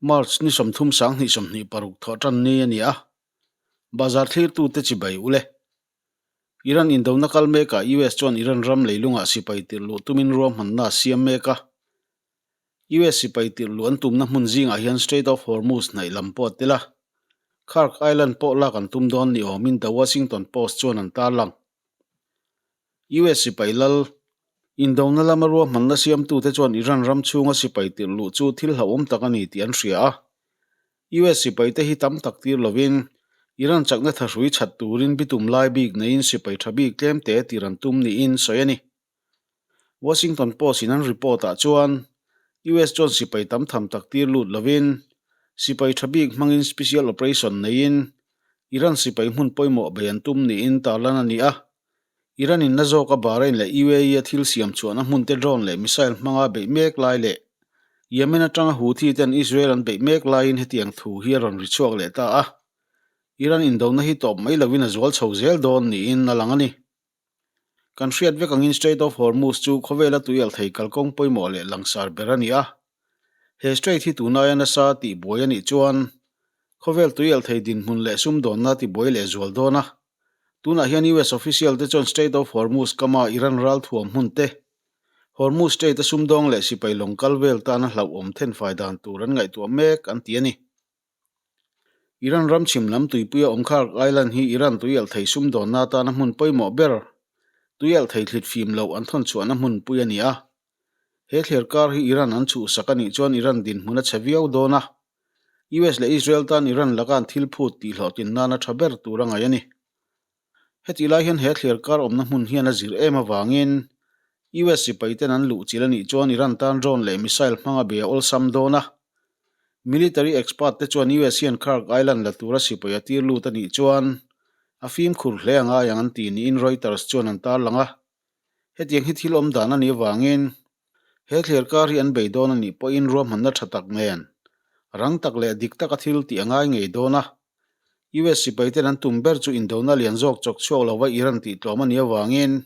March ni 30 sang hnih 26 thawh tan ni a ni a, bazar thlirtute chibai ule. Iran indona kal mekah US chuan Iran ram leilungah sipai tirh luh tumin ruahmanna a siam mek a. US sipai tirh luh an tumna hmun zingah hian Strait of Hormuz hnaih lam pawh a tel a. Kharg Island pawh lak an tum dawn ni awmin The Washington Post chuan an tarlang. US sipai lal indona lama ruahmanna siamtute chuan Iran ram chhunga sipai tirh luh chu thil hlauhawm tak a ni tih an hria a. US sipaite hi tam tak tir lovin Iran chakna thahrui chhat turin bitum lai bik neiin sipai tha bik tlemte tir an tum niin sawi a ni. Washington Post in an report ah chuan US chuan sipai tam tham tak tir lut lovin sipai tha bik hmangin special operation neiin Iran sipai hmun pawimawh bei an tum niin tarlan a ni a. Iran in na zawka Bahrain leh UAE a thil siam chhuahna hmunte drone leh missile hmanga beih mek lai leh Yemen atanga Houthi ten Israel an beih mek laiin hetiang thu hi a rawn ri chhuak leh ta a. Iran indona hi tawp mai lovin a zual chho zel dawn niin a lang a ni. Kan hriat vek angin Strait of Hormuz chu khawvela tuial thei kalkawng pawimawh leh langsar ber a ni a. He strait hi tunaia nasa tih buai a nih chuan khawvel tuial thei dinhmun leh sumdawnna tibuai leh zual dawn a. Tunah hian US official te chuan Strait of Hormuz kama Iran ralthuam hmun te, Hormuz Strait a sumdawng leh sipai lawng kal vel tana hlauhawm thenfai dan tur an ngaihtuah mek an ti a ni. Iran ram chhim lam tuipuia awm Kharg Island hi Iran tuialh thei sumdawnna atana hmun pawimawh ber, tuialh thei thlit fim loh an thawn chhuahna hmunpui a ni a. He thler kar hi Iran an chhuhsak a nih chuan Iran dinhmun a chhe viau dawn a, US leh Israel tan Iran laka an thil phut tih hlawhtlin nana tha ber tur a ngaih a ni. Hetih lai hian he thler kar awmna hmun hian a zir em avangin US sipai ten an luh chilh a nih chuan Iran tan drone leh missile hmanga be a awlsam dawn a. Military expert te chuan US hian Kharg Island la tura sipai a tir lut a nih chuan a fimkhur hle a ngai ang an ti niin Reuters chuan an tarlang a. Hetiang hi thil awm dan a nih avangin he thler kar hi an bei dawn a nih pawhin ruahmanna tha tak nen rang tak leh dik taka thil tih a ngai ngei dawn a. US sipaiten an tum ber chu indona lian zawk chawk chhuak lova Iran tih tlawm a nih avangin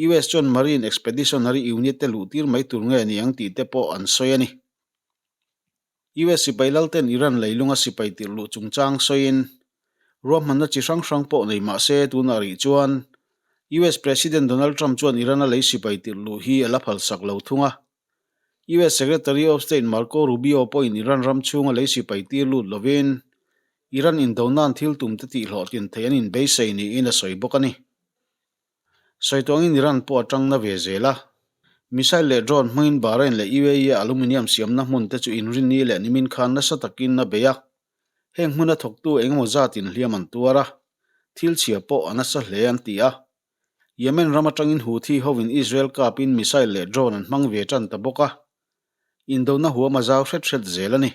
US chuan Marine Expeditionary Unit te luh tir mai tur nge ni ang tih te pawh an sawi a ni. US sipai lalten Iran leilunga sipai tirh luh chungchang sawiin ruahmanna chi hrang hrang pawh nei mah se tunah rih chuan US President Donald Trump chuan Iran-a lei sipai tirh luh hi a la phalsak lo thung a. US Secretary of State Marco Rubio pawhin Iran ram chhunga lei sipai tir lut lovin Iran indona'n thil tumte tihhlawhtlin theih an inbeisei niin a sawi bawk a ni. Sawi tawngin Iran pawh a tang na ve zel a. Missile leh drone hmangin Bahrain leh UAE a aluminium siamna hmun te chu inrinni leh nimin khan nasa takin a bei a. Heng hmuna thawktu engemaw zatin hliam an tuar a, thil chhia pawh a nasa hle an ti a. Yemen ram atangin Houthi hovin Israel kapin missile leh drone an hmang ve tan ta bawk a. Indona huam a zau hret hret zel a ni.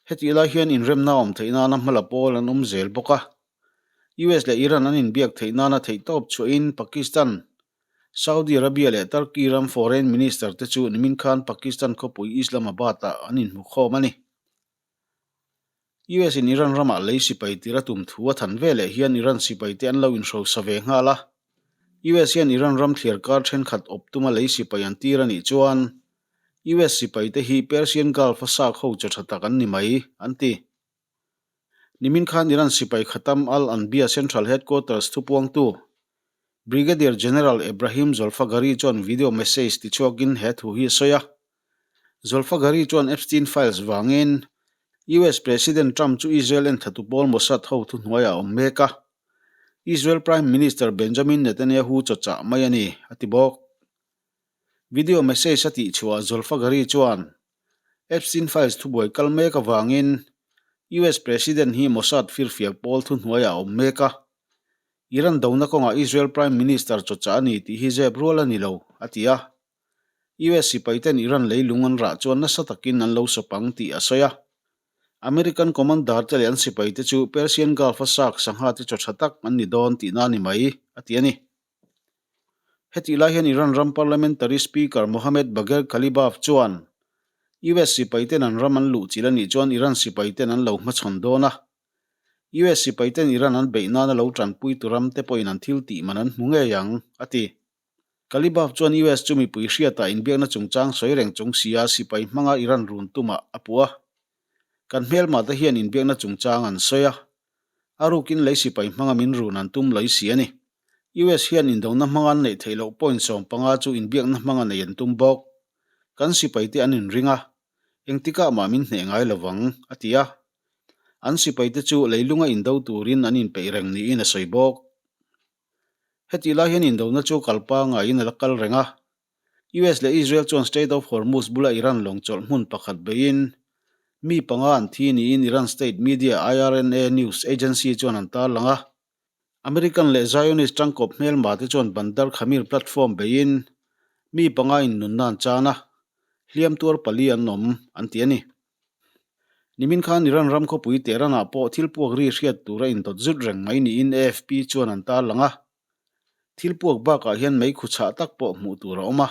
Hetih lai hian inremna awm theih nana hmala pawl an awm zel bawk a. US leh Iran an inbiak theih nana theihtawp chhuahin Pakistan, Saudi Arabia leh Turkey ram Foreign Minister te chu nimin khan Pakistan khawpui Islamabad-ah an inhmukhawm a ni. US in Iran ramah lei sipai tir a tum thu a than veleh hian Iran sipaite an lo inhrosa ve nghal a. US hian Iran ram thliar kar thenkhat awp tuma lei sipai an tir a nih chuan US sipaite hi Persian Gulf a sak ho chaw tha tak an ni mai, an ti. Nimin khan Iran sipai Khatam al-Anbiya Central Headquarters thupuangtu Brigadier General Ebrahim Zolfaghari chuan video message tichhuakin he thu hi a sawi a. Zolfaghari chuan Epstein Files vangin US President Trump chu Israel enthatu pawl Mossad ho thuhnuaiah a awm mek a, Israel Prime Minister Benjamin Netanyahu chawchah mai a ni, a ti bawk. Video message a tihchhuah Zolfaghari chuan Epstein Files thubuai kal mek avangin US President hi Mossad firfiak pawl thuhnuaiah a awm mek a, Iran dona kawngah Israel Prime Minister chawchah a ni tih hi zep rual a ni lo, a ti a. US sipaiten Iran leilung an rah chuan nasa takin an lo sawp ang tih a sawi a. American commander te leh an sipaite chu Persian Gulf a sak sangha te chaw tha tak an ni dawn tihna a ni mai, a ti a ni. Hetih lai hian Iran ram parliamentary speaker Mohammad Bagher Ghalibaf chuan US sipaiten an ram an luh chilh a nih chuan Iran sipaiten an lo hmachhawn dawn a. US sipaiten Iran an beih nana lo tanpui tu ram te pawhin an thil tih man an hmu ngei ang, a ti. Ghalibaf chuan US chu mipui hriatah inbiakna chungchang sawi reng chung sia sipai hmanga Iran run tumah a puh a. Kan hmelmate hian inbiakna chungchang an sawi a, a rukin lei sipai hmanga min run an tum lawih si a ni. US hian indona hmanga an neih theih loh point 15 chu inbiakna hmanga nei an tum bawk. Kan sipaite an inring a, engtikah mah min hneh ngai lo vang, a ti a. An sipaite chu leilunga indo turin an inpeih reng niin a sawi bawk. Hetih lai hian indona chu kal pangaiin a la kal reng a. US leh Israel chuan Strait of Hormuz bula Iran lawng chawlh hmun pakhat beiin mi panga an thi niin Iran state media IRNA news agency chuan an tarlang a. American leh Zionist tangkawp hmelma te chuan Bandar Khamir platform beiin mi panga in nunna an chan a, hliam tuar pali an awm an ti a ni. Nimin khan Iran ram khawpui Tehran-ah pawh thil puak ri hriat tur a indawt zut reng mai niin AFP chuan an tarlang a. Thil puak bakah hian meikhu chhah tak pawh hmuh tur a awm a.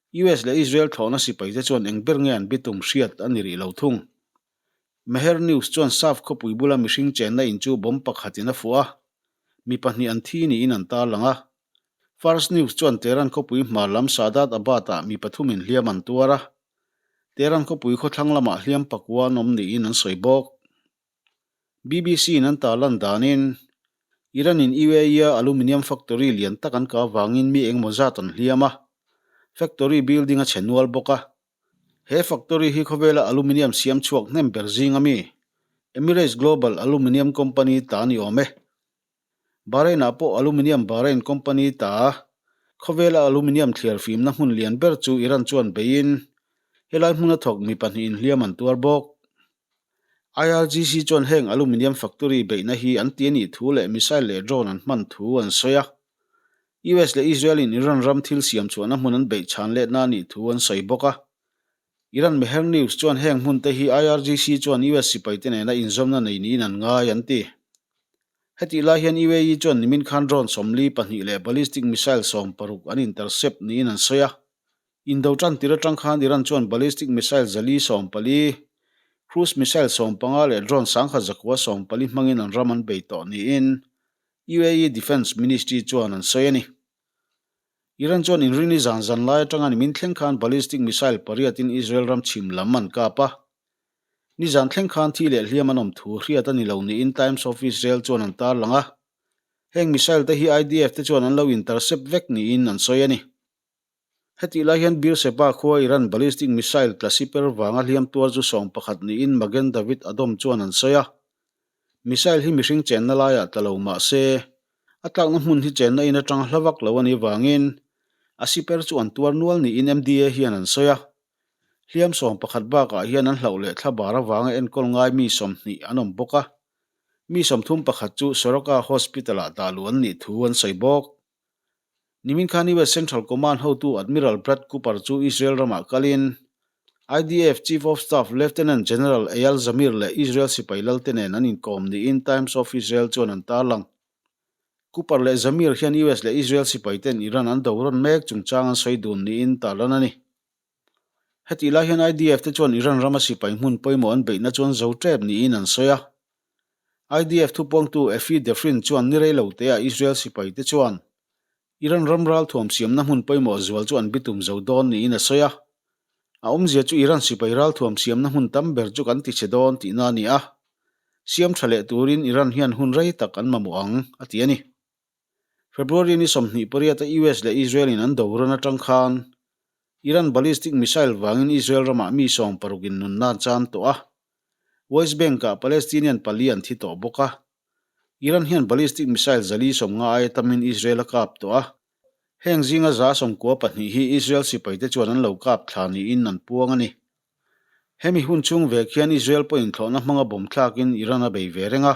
US leh Israel thlawhna sipaite chuan eng ber nge an bitum hriat a ni rih lo thung. Mehr News chuan Saf khawpui bula mihring chenna in chu bomb pakhatin a fuh a, mi pahnih an thi niin an tarlang a. Fars News chuan Tehran khawpui hmar lam Sadat Abad-ah mi pathumin hliam an tuar a, Tehran khawpui khawthlang lamah hliam pakua an awm niin an sawi bawk. BBC-in an tarlan danin, Iran-in UAE-a aluminium factory lian tak an kah avangin mi engemaw zat an hliam a, factory building a chhe nual bawk a. He factory hi khawvela aluminium siam chhuak hnem ber zing ami, Emirates Global Aluminium Company ta a ni awm e. Bahrain-ah pawh Aluminium Bahrain Company ta, khawvela aluminium thliar fimna hmun lian ber chu Iran chuan beiin, helai hmuna thawk mi pahnihin hliam an tuar bawk. IRGC chuan heng aluminium factory beihna hi an ti a nih thu leh missile leh drone an hman thu an sawi a. US leh Israel in Iran ram thil siam chhuahna hmun an beih chhan letna a nih thu an sawi bawk a. Iran Mehr News chuan heng hmun te hi IRGC chuan US sipaite nena inzawmna nei niin an ngai an ti. Hetih lai hian UAE chuan nimin khan drone 42 leh ballistic missile 60 an intercept niin an sawi a. Indo tan tir atang khan Iran chuan ballistic missile 140, cruise missile 15 leh drone 1140 hmangin an ram an bei tawh niin UAE Defence Ministry chuan an sawi a ni. Iran chuan inrini zan zan lai atanga nimin thleng khan ballistic missile pariatin Israel ram chhim lam an kap a. Nizan thleng khan thi leh hliam an awm thu hriat a ni lo niin Times of Israel chuan an tarlang a. Heng missile te hi IDF te chuan an lo intercept vek niin an sawi a ni. Hetih lai hian Beersheba khua Iran ballistic missile tla siper vanga hliam tuar chu 11 niin Magen David Adom chuan an sawi a. Missile hi mihring chenna laiah tla lo mah se, a tlakna hmun hi chenna in atanga hla vak lo a nih vangin a siper chu an tuar nual niin MDA hian an sawi a. Hliam 11 bakah hian an hlauh leh thla bar avanga enkawl ngai mi 20 an awm bawk a. Mi 31 chu Soroka Hospital-ah dah luh an nih thu an sawi bawk. Nimin khan US Central Command hotu Admiral Brad Cooper chu Israel ramah kalin IDF Chief of Staff Lieutenant General Eyal Zamir leh Israel sipai lalte nen an inkawm niin Times of Israel chuan an tarlang. Cooper leh Zamir hian US leh Israel sipaiten Iran an do rawn mek chungchang an sawi dun niin tarlan a ni. Hetih lai hian IDF te chuan Iran rama sipai hmun pawimawh an beihna chuan zo tep niin an sawi a. IDF thupuangtu Efi Defrin chuan ni rei lo teah Israel sipai te chuan Iran ram ralthuam siamna hmun pawimawh zual chu an bitum zo dawn niin a sawi a. A awmzia chu Iran sipai ralthuam siamna hmun tam ber chu kan tichhe dawn tihna a ni a. Siam tha leh turin Iran hian hun rei tak an mamawh ang, a ti a ni. February ni 28 a US leh Israel in an do rawn atang khan Iran ballistic missile vangin Israel ramah mi 60 in nunna an chan tawh a. West Bank ah Palestinian pali an thi tawh bawk a. Iran hian ballistic missile 450 aia tamin Israel a kap tawh a. Heng zinga 92 hi Israel sipaite chuan an lo kap thla niin an puang a ni. Hemi hun chhung vek hian Israel pawhin thlawhna hmanga bomb thlakin Iran a bei ve reng a.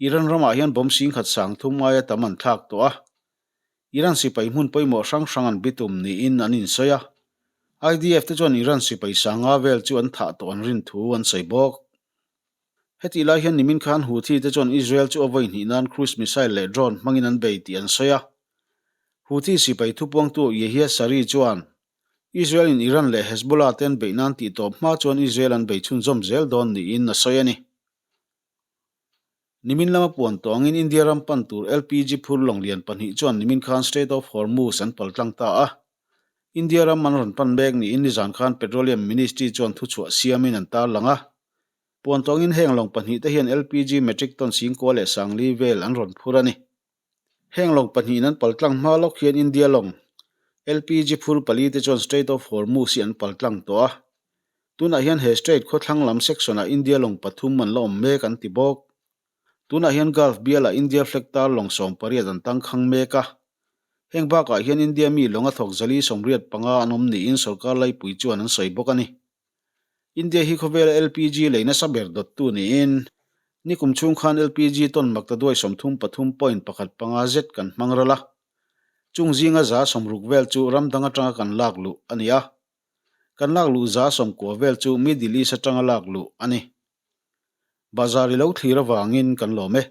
Iran ramah hian bomb 10,300 aia tam an thlak tawh a. Iran sipai hmun pawimawh hrang hrang an bitum niin an insawi a. IDF te chuan Iran sipai sanga vel chu an thah tawh an rin thu an sawi bawk. Hetih lai hian nimin khan Houthi te chuan Israel chu a vawi hnih nan cruise missile leh drone hmangin an bei tih an sawi a. Houthi sipai thupuangtu Yehya Sari chuan Israel in Iran leh Hezbollah te an beih nan tih tawp hma chuan Israel an bei chhunzawm zel dawn niin a sawi a ni. Nimin lama puan tawh angin India ram pan tur LPG phur lawng lian pahnih chuan nimin khan Strait of Hormuz an pal tlang ta a. India ram an rawn pan mek niin nizan khan Petroleum Ministry chuan thuchhuah siamin an tarlang a. Puan tawngin heng lawng pahnihte hian LPG metric ton 90,000 leh 4000 vel an rawn phur a ni. Heng lawng pahnihin an paltlang hma lawk hian India lawng LPG phur pali te chuan Strait of Hormuz hi an paltlang tawh a. Tunah hian he strait khawthlang lam section-ah India lawng pathum an la awm mek an ti bawk. Tunah hian Gulf bialah India flag tar lawng 18 an tangkhang mek a. Heng bakah hian India mi lawng a thawk 485 an awm niin sorkar laipui chuan an sawi bawk a ni. India hi khawvela LPG lei nasa ber dawttu niin nikum chhung khan LPG ton maktaduai 33.15 zet kan hmang ral a. Chung zinga 60 vel chu ram dang atanga kan lak luh a ni a. Kan lak luh 90 vel chu Middle East atanga lak luh a ni. Bazar i lo thlir avangin kan lawm e.